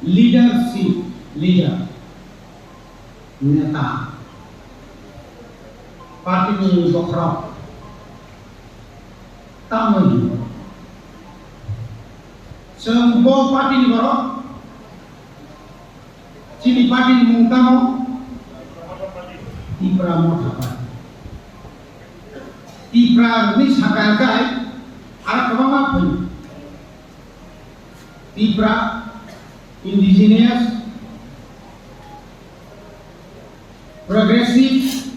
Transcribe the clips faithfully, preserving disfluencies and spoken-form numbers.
Leadership, leader, neta, party ni bokhorok tamo hinwi. Chwng bo party ni borok, chini party ni mung tamo? Tipra Motha Party. Tipra ni sakha kai ar kwbangma phai. Tipra Indigenous Progressive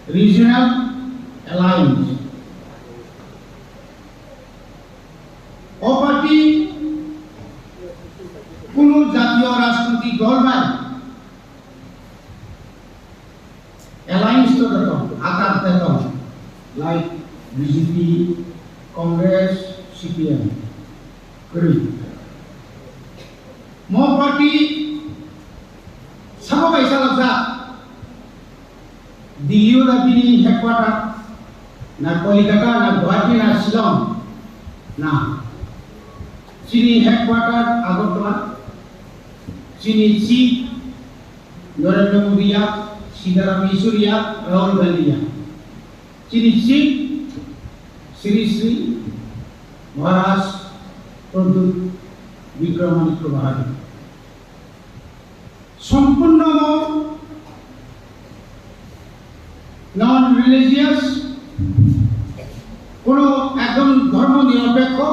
Regional Alliance. O party kunu jatiyo rajnitik dol bai alliance to da tong, atar da tong, like B J P, Congress, C P M, kwrwi. Mo party sabo bai salajak, Delhi o da bini headquarter, na Kolkata, na Guwahati, na Shillong, na. Chini headquarter Agartala, chini chief Narendra Modi ya, Sitaram Yechury ya, Rahul Gandhi ya. Chini chief Sri Sri Maharaj Pradyut Vikramaditya Maharaj. Sompurno non religious, kono ekdom dhormo nirapekho,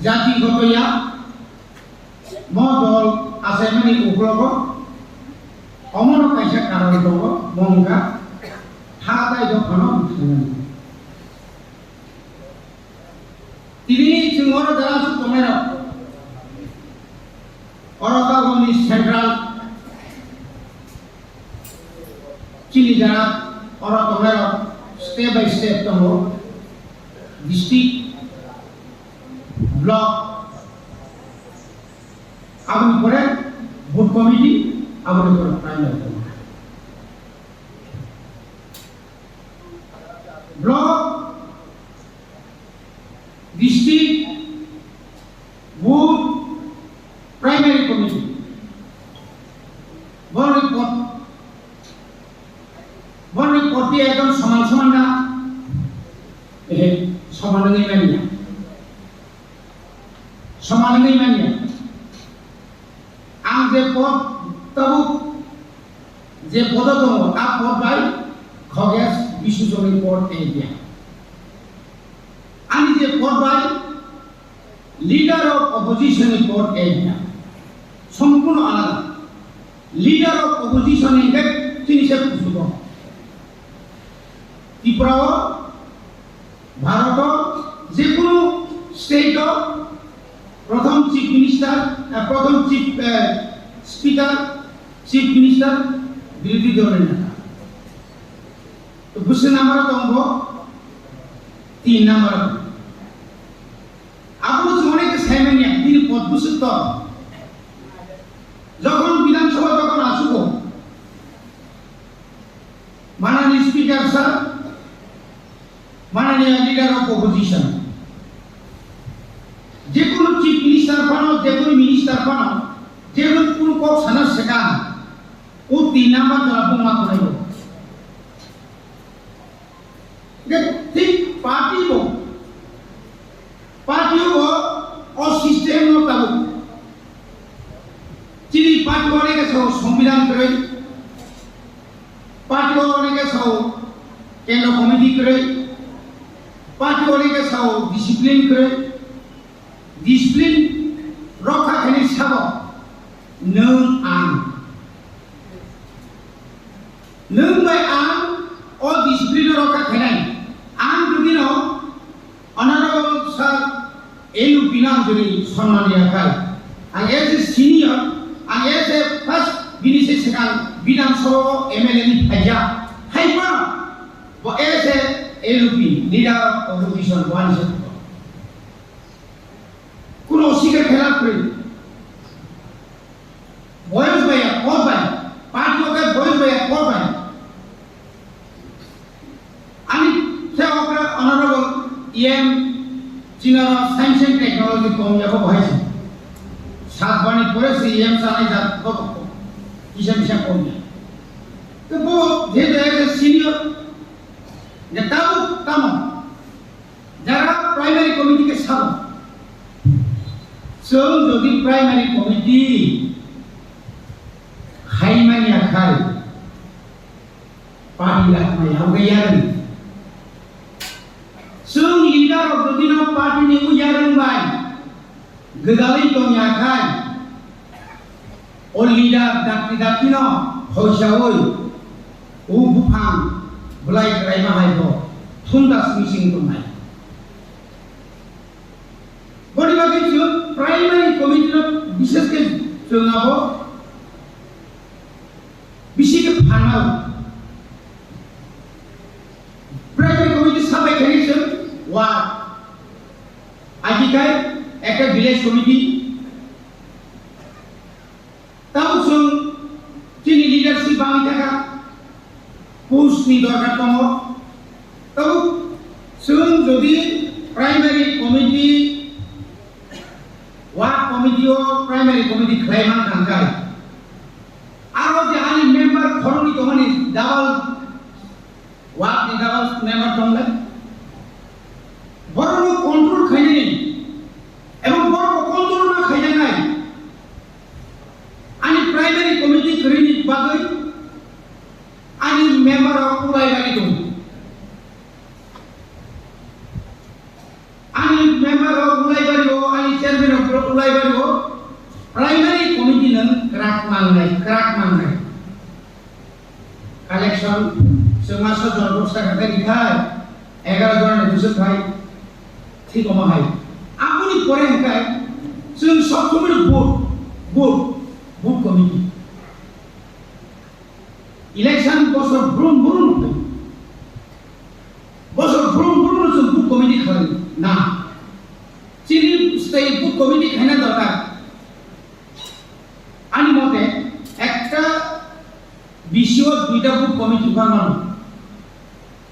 jati goto ya, mo dol achaimani uklogo, omono kaisa karon tongo, mo wngkha tha tai dophano bwtharnani. Tini chwng oro jara aswk tongnai rok, oro tabokni central chini jara oro tongnai rok step by step tongo, district, block, aboni pore booth committee, aboni pore primary tongo. Block, district, booth, primary committee. Borok ni pot, borok ni pot di ekdom soman soman na? Ehe, soman wngwi manya. Soman wngwi manya. Ang je pot tabuk je podo tongo, a pot bai Khogej Bisu Chongni pot area. Ani je pot bai leader of opposition ni pot area. Sompurno alada. Leader of opposition ni hwnkhe chini se kuchugo. Tripura o Bharoto jekunu state o prothom chief minister, eh, prothom chief, eh, speaker, chief minister birodhi dolni neta. To bwswk number o tongo? Tin number o. Abono chwng onek khe sai manya, bini pod bwswk tor. Jokhon Bidhan Sabha jokhon asugo, manani speaker sir, manani leader of opposition, jekunu chief minister phano, jekunu minister phano, jekunu kunu kok sana swkang, o tin number jora buma khwlaibo. Hingke thik party bo, party bo o system no tabuk. Chini party bo neke sao sombidhan kwrwi, party bo neke sao kendro committee kwrwi, party bo neke sao discipline kwrwi, discipline rokha khaini sabo nwng ang. Nwng bai ang o discipline rokha khainai. Ang jodi no Honorable Sir N U Pinang jodi sonman ya khai, ang as a senior, ang as a first bini se swkang Bidhan Sabha o M L A ni phaijak. Hai phano bo as a N U P leader of opposition bo ani se kuno sikha khela kwrwi. Boyos bai ya, pod bai. Party o khe boyos bai ya, pod bai. Ani khe okra honorable E M chinaro science and technology kom ya bo bahai si. Satbani pore se yem sanai jat kok kisa misa kong ya. To bo je de senior ne tabu tamo. Jara primary committee ke sabo. Chwng jodi primary committee khai manya khai party lakmai hauke yarung. Chwng leader rok jodi no party ni u yarung bai gwdalwi tongya khai, o leader dakti dakti no hoisawi u buphang bwlai kwraima hai bo thumda simi simi tongnai. Boni bagwi chwng primary committee no bishesh khe chwng abo bisi khe phanao. Primary committee sabai khe chwng wa ajikai ekta village committee. Tabuk chwng chini leadership bangwi thaka, post ni dorkar tongo. Tabuk chwng jodi primary committee, ward committee o primary committee khlai man thangkha, aro je ani member khoroknwi tongmani double Ward ni double member tonglai. Borokno control khainani, ebong borokno control ma khaijaknai. Ani primary committee kwrwini bagwi ani member rok ulai bai tongo. Ani member rok ulai bai o, ani chairman rok ulai bai o. Primary committee nang krak mangnai, krak mangnai. Collection, chwng ma sat jon rok sa kha khe khai, egaroh jon ni bwswk khai, thik omo hai. Aboni pore hwnkhe chwng sob somoi no vote, vote, vote committee. Election bosor brum brum phai. Bosor brum brum no chwng vote committee khlai na. Chini state vote committee khaina dorkar. Ani mote ekta B C O duita booth committee wngmano.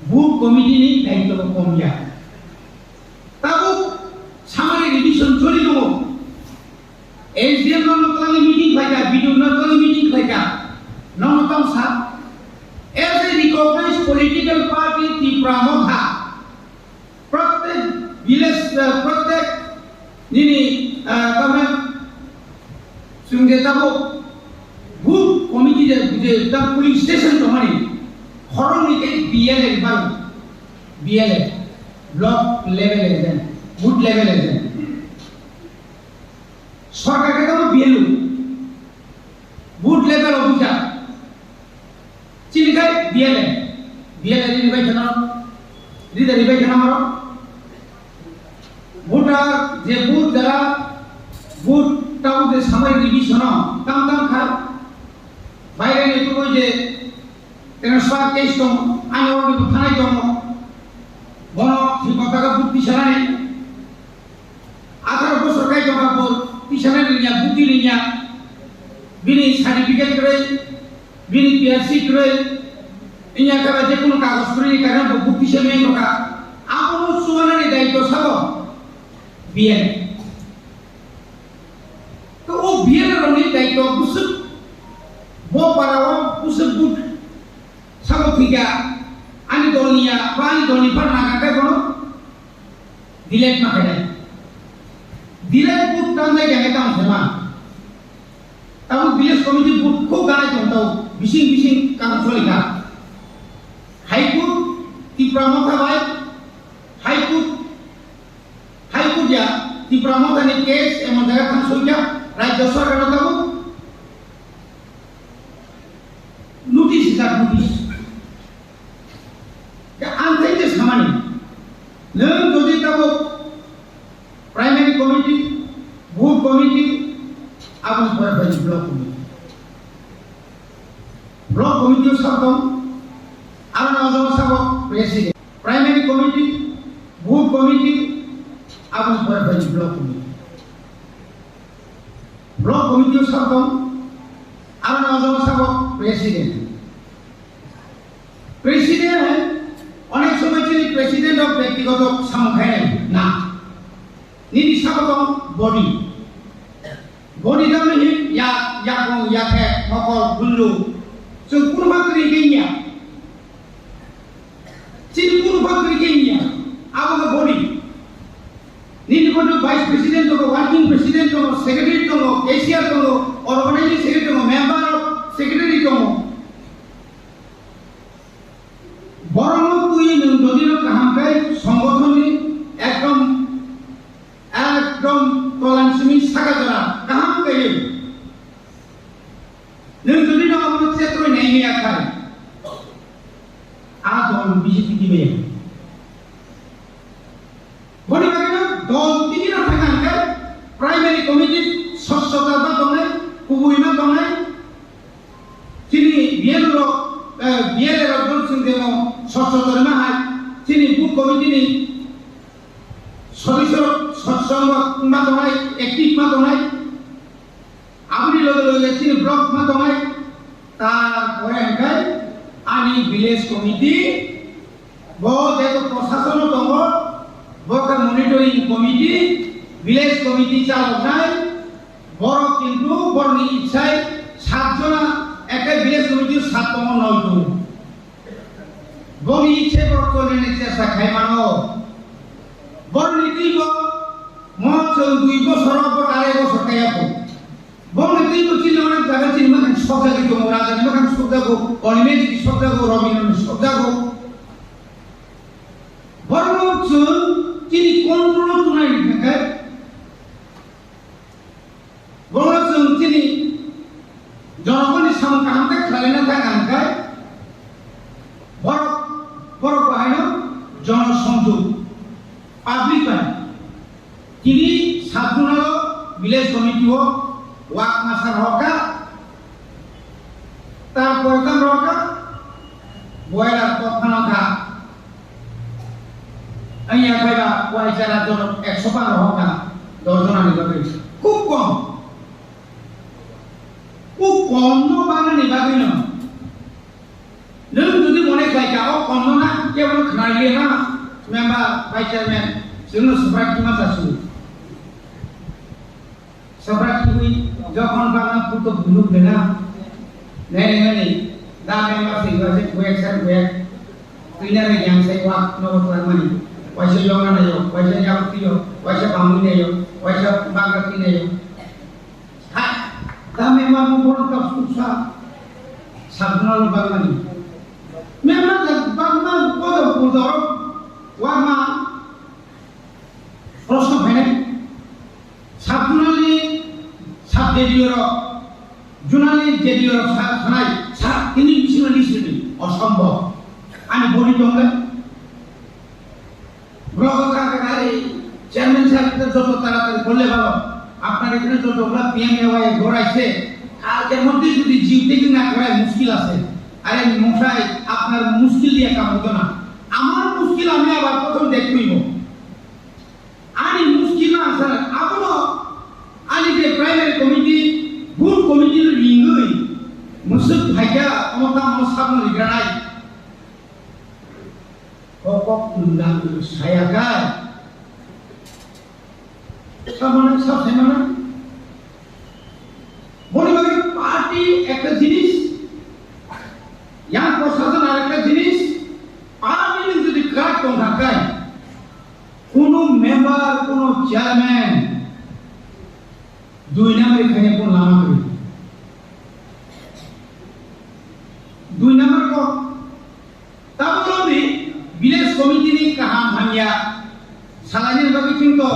Booth committee ni daityo bo kom ya. Tabuk summary revision choli tongo. S D M no twlangwi meeting khlaika, B D O no twlangwi meeting khlaika. Nono tong sa? As a recognized political party Tipra Motha, Prottek village, ah, prottek nini, ah, tamni chwng je tabuk booth committee je, je ta polling station tongmani, khoroknwi tei B L A ni bagwi, B L A, block level agent, booth level agent. Sorkar khe tamo B L O, booth level officer. Chini khai B L A, B L A rini bai kheno, rini bai kheno maro. Voter je booth jara booth tau je samai revision o tam tam kha. Baire ni tubui je transfer case tong, ani order thanai tong. Bono thik kotha ka booth tisanai. Atharo bosor kai tongkha bo, tisa nai linya, bukti linya, bini certificate kwrwi, bini P R C kwrwi, inya khe ba je kono kagoj kwrwi ni karne bo bukti se meng tongkha. Abono chubanani daityo sabo B L A. To o B L A rokni daityo bwswk bo para o bwswk but sabo thwikha ani dol niya ba ani dol ni phar nangkha khe bono Delete ma khainai. Delete booth tangjak ya khe tamo se ma. Tabuk village committee booth khub ganai tong tau bising bising kaam choli kha. High Court Tipra Motha bai High Court, High Court ya Tipra Motha ni case emon jaga thang soi kha Rajya Sarkar no tabuk notice rijak notice. Khe ang tei je samani, nwng jodi tabuk primary committee, booth committee, aboni pore bai block committee. Block committee o sabo tong, aboni o jaga sabo president. Primary committee, booth committee, aboni pore bai block committee. Block committee o sabo tong, aboni o jaga sabo president. President hai onek somoi chini president rok byaktigoto samung khainai na. Nini sabo tong body. Boni dam hin ya, yakung, yathek, mokol, khullu. Chwng kunu ba kwrwi khe ya. Chini kunu ba kwrwi khe ya. Abo khe boni. Nini kono vice president tongo, working president tongo, secretary tongo, cashier tongo, organizing secretary tongo, member of secretary tongo. Borokno twi nwng jodi no kaham khe songothon ni ekdom, ekdom tolan simi saka jora kaham khe nwng jodi no abono chetroi nai ya khai. A dol B J P ni maya. Boni bagwi no dol tini no thang khe primary committee swchhota ma tongnai, kubui ma tongnai. Chini B L O rok, eh, B L A rok dol sing demo swchhota ma hai. Chini booth committee ni sodosyo rok swchhota ma tongnai, active ma tongnai. Aboni loge loge chini block ma tongnai, tarpore hwnkhe ani village committee bo jeto prosasono tongo, bo khe monitoring committee, village committee chaloknai, borok kintu borokni itsai sat jona, ekhe village committee sat tongo, noi tongo. Boni itsai borok chonani chesta khai mano. Borokni twi bo mo chwng dui bosor, bo arai bosor kaya bo. Bongni twi bo chini onek jaga chini makhang sokjagwi tongo, rajani makhang sokjago, Onimesh ni sokjago, Robindrani sokjago. Borokno chwng chini control-o tunai hwnkhe, borokno chwng chini jonogoni samung kaham khe khlaina thang hwnkhe, borok, borok bahaino jonosongjog, public bai. Tini sabjuna lo village committee o wak masa rohor kha, tarpore tam rohor kha, boiler kok phano kha. Ang ya khai ba waisa rat jono ekso bar rohor kha, dos jona ni bagwi. Khub kom. Khub kom no banani bagwi no. Nwng jodi mone khlai kha, o kono na kebo khna liya na, member, vice chairman, chwngno subrak thima chasu. Subrak thimwi jokhon bangna phuto bunuk de na. Nai nai nai, da member se waise kuyak sar kuyak. Twina re yang sai wa no twang mani. Waise yong na yo, waise yang tiyo, waise bangwi na yo, waise bangka ti na yo. Hai, dame ma mo bono ta suksa sabna lo bagmani. Memang ta bagma bodo bodo wa ma prosto phene. Sabjunali sab jediyo ro, junali jediyo ro sa sanai, sa tini bisino lisini, osombo. Ani boni tongla. Block-o thangkha, "আরে, চেয়ারম্যান সাহেব, এটা যত তাড়াতাড়ি করলে ভালো। আপনার এখানে যতগুলা পিএমএওয়াই ঘর আছে, কালকের মধ্যে যদি জিও ট্যাগিং না করায়, মুশকিল আছে। আরে মশাই, আপনার মুশকিল দিয়ে কাম হতো না। আমার মুশকিল আমি আবার প্রথম দেখতেই হবো।" Ani muskil na sa, abono ani je primary committee, booth committee no ringwi, musuk phaikha, omo tamo sabno rigranai. Kokok undang saya kai. Samana, sa semana. Boni bagwi party ekta jinis, yang prosason arekta jinis, party ni jodi kwrak tongkha kai, kunu member, kunu chairman, dui number khaina kunu lama kwrwi. Dui number kok, Tabukni village committee ni kaham hamya salaini bagwi chwng to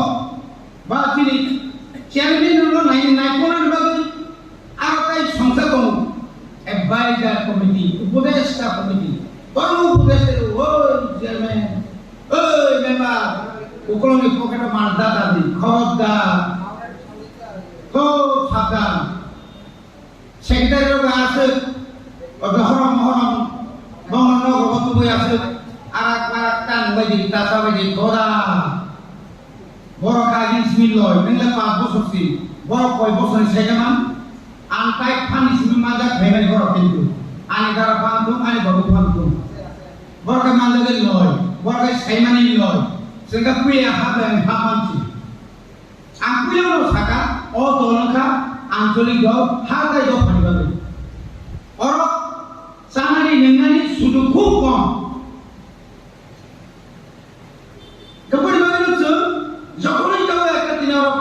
ba chini chairman no nai nai kona ni bagwi aro tai songsa tongo advisor committee, upodeshta committee. Kono upodeshta o chairman, oi member, ukoloni pocket o manjak da di, khobor da, to sabdan. Secretary rok aswk, o dohorok mohorok, bongor nogo bo tubui aswk, arak barak tang bai di, tasa bai di, khoda. Borok kagin simi loi, nwng le pas bosor si, borok koi bosor ni saijaman, ang tai phan ni simi manjak khaimani borok kintu. Ani dara phan thung, ani babu phan thung. Borok khe manjak loi, borok khe saimani loi, chwng khe puya ha bai ha mansi. Ang puilano saka, o dol wngkha Anchalik dol, ha tai dol phani bagwi. Oro chanani nwngnani sujuk khub kom. Kaboni bagwi no chwng jokhonwi tabuk ekta tini oro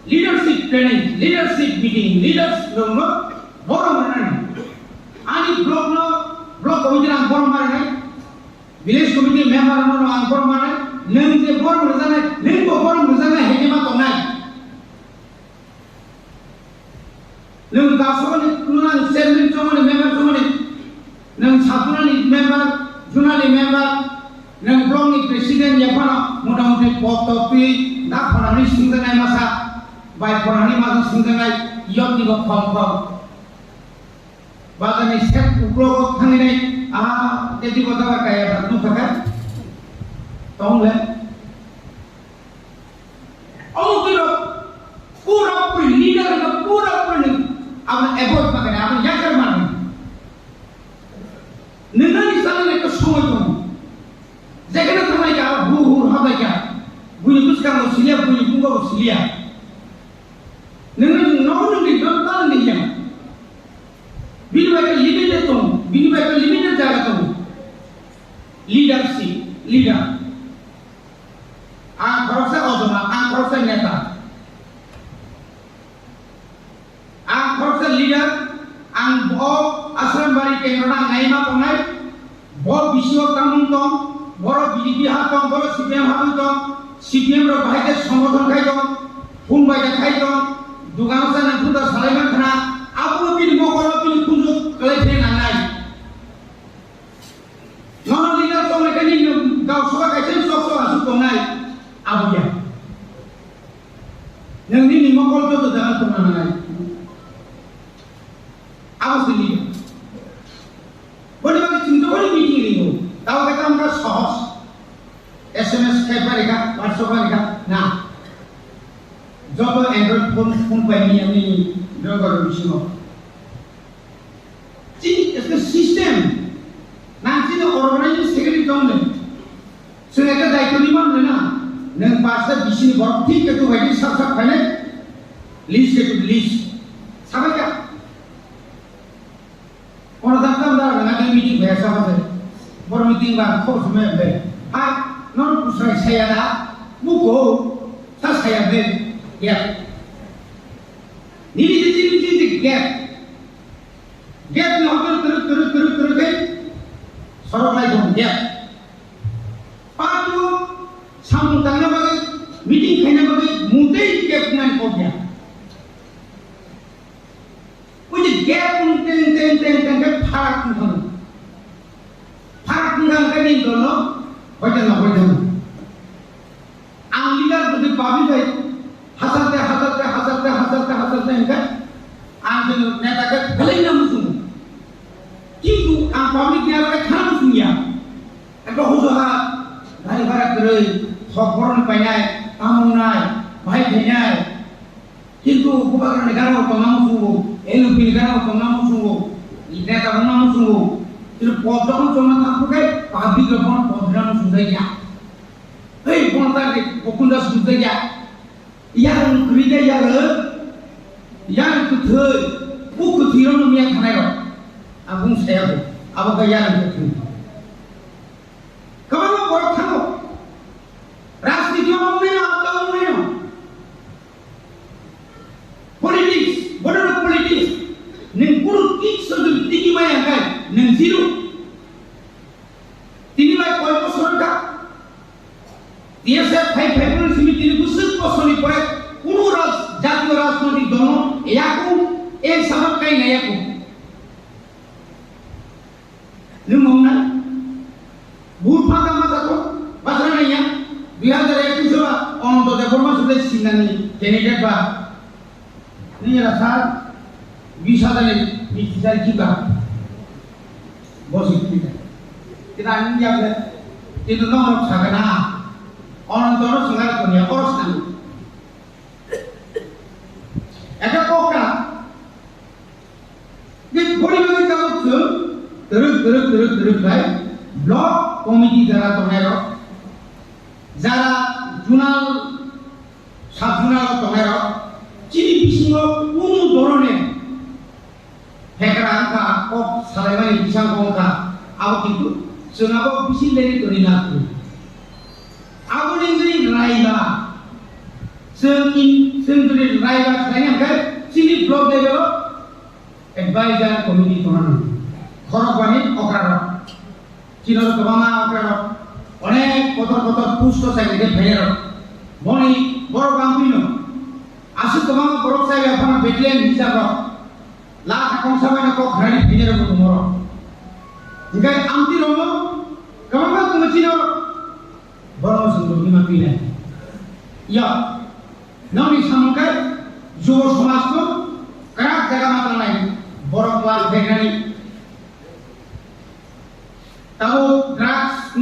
leadership training, leadership meeting, leaders rokno borom rwnani. Ani block no, block committee no ang borom ma rwnai, village committee member rokno ang borom ma rwnai, nwng je borom rwjaknai, nwng bo borom rwjaknai hai khe ma tongnai. Nwng Gausabani, nwng chairman chongmani, member chongmani, nwng sabjunani member, junani member, nwng block ni president ya phano motamuti pok tok twi da phano ni singjanai masa, bai phano ni masa singjanai yok ni bo khom khom. Bazar ni sep uklok o thangwi nai, ah, jadi bo da kaya da nung kha kha. Tong le. Omo twi rok pura puri leader no pura puri nwng abo avoid ma kani, abo yakar ma kani. Nwng nani sana nai to somoi tongo. Jekhane thangnai kha abo hur hur hablai kha. Buini bwskango siliya, buini pungo bo siliya. Nwng nogo nwng di, nwng ta nwng di ya. Bini bai khe limited tongo, bini bai khe limited jaga tongo. Leadership, leader. Ang khoroksa ojoma, ang khoroksa neta. Ang khoroksa leader, ang bo Asrambari kendro no ang naima tongnai. Bo bisingo tamung tong, borok B J P ha tong, borok C P M ha tong, C P M rok bahai khe songgothon khai tong, phung bai khe khai tong, dugan sa nang phung da salai man khna, abo bini mokol o bini khunju kwlai khe nangnai. Nono leader tong le khe nini gau soba kaisa sok sok asuk tongnai, abo ya. Nang nini mokol joto jaga tongna nangnai. Abo se leader. Boni bagwi chwng to boni meeting ringo. Tao khe tamo khe sohos. S M S khai pari kha, WhatsApp pari kha. Na. Joto Android phone, phone pai ni ani driver bisingo. Chini ekta system. Nang chini organizing secretary tong de. Chwng ekta daityo ni man le na. Nang pasta bisini borok thik khe tu bai sab sab khainai. List khe tu list. Sabai kha. Ono da tam da na ngai meeting bai sa ba se. Bor meeting ba kho sumai be. Ai, non kusai saya da. Muko sa saya be. Ya. Nini di chini chini gap. Gap ni hotel teruk teruk teruk teruk ke. Sorok lai dong gap. Patu samung tangna bagwi, meeting khaina bagwi, mutei kep nai kok ya. Ui je gap teng, teng, teng, teng, teng, pharak wng thang. Pharak wng thang khe nini dolo, hoite no, hoite no. Ang leader jodi public hai hasarte, hasarte, hasarte, hasarte, hasarte hingke ang jodi neta khe belai na muchungo. Kintu ang public ni aro khe khana muchung ya. Ekta hojo ha gari bhara kwrwi, thok borok ni painai, tamung nai, bahai phainai. Kintu bubagrani gana bo tongna muchungo, N U P ni gana bo tongna muchungo, neta wngna muchungo. Kintu pot jokhon chongna thangkhe public rok bono pot rwna muchungjak ya. Hei, bono target bo kunda sumjak ya. Yarwng kwrwi de yarwng, yarwng kwthwi, bo kwthwi rokno miya thanai rok. Ang bung saya bo, abo khe yarwng kwthwi. Kwbangma borok thango. Rajniti o wngnaino, abda wngnaino. Politics, bono politics. Nwng kunu kis sojung tigi maya khai, nwng zero. Tini bai koi bosor wngkha. T S F phai phai phano simi tini bwswk bosorni pore kunu raj-, jatiyo rajnoitik dolo yakung ek sabak kai na yakung. Nwng mong na? Bur pha tama jato, bajra naiya, dui hajar ekush ba, Ananto Debbarma sule sinani candidate ba. Nini rasa, bis hajar ni, bis hajar kiba. Bosi kita. Kita ani ya, kita nomor sagana. Ananto no singar punya oros nang. Eka koka. Ni boni bagwi tabuk chwng twrwk, twrwk, twrwk, twrwk bai block committee jara tongnai rok, jara zonal, sub zonal o tongnai rok, chini bisingo kunu dhoroner Ang kha kok salaimani bising kong kha, abo kintu chwng abo bisi leri toni na twi. Aboni wngwi raiba, chwng in, chwng jodi raiba khlaina hwnkhe chini block level o advisor committee tongna nango. Khorokbani okrarok. Chini oro kwbangma okrarok, onek kotor kotor post o chakri khe phainai rok. Boni borok bangphi no. Aswk kwbangma borok chaya phano battalion hisab rok. Lakh kongsa bai no kok khnani phainai rok tongo rok. Hinkhe amtwi rok no kwbangma tongo chini oro. Borok no chwng rok hima twinai. Ya. Nokni samung khe jubo somaj no kwrak jaga ma tangnai borok kwlak phainani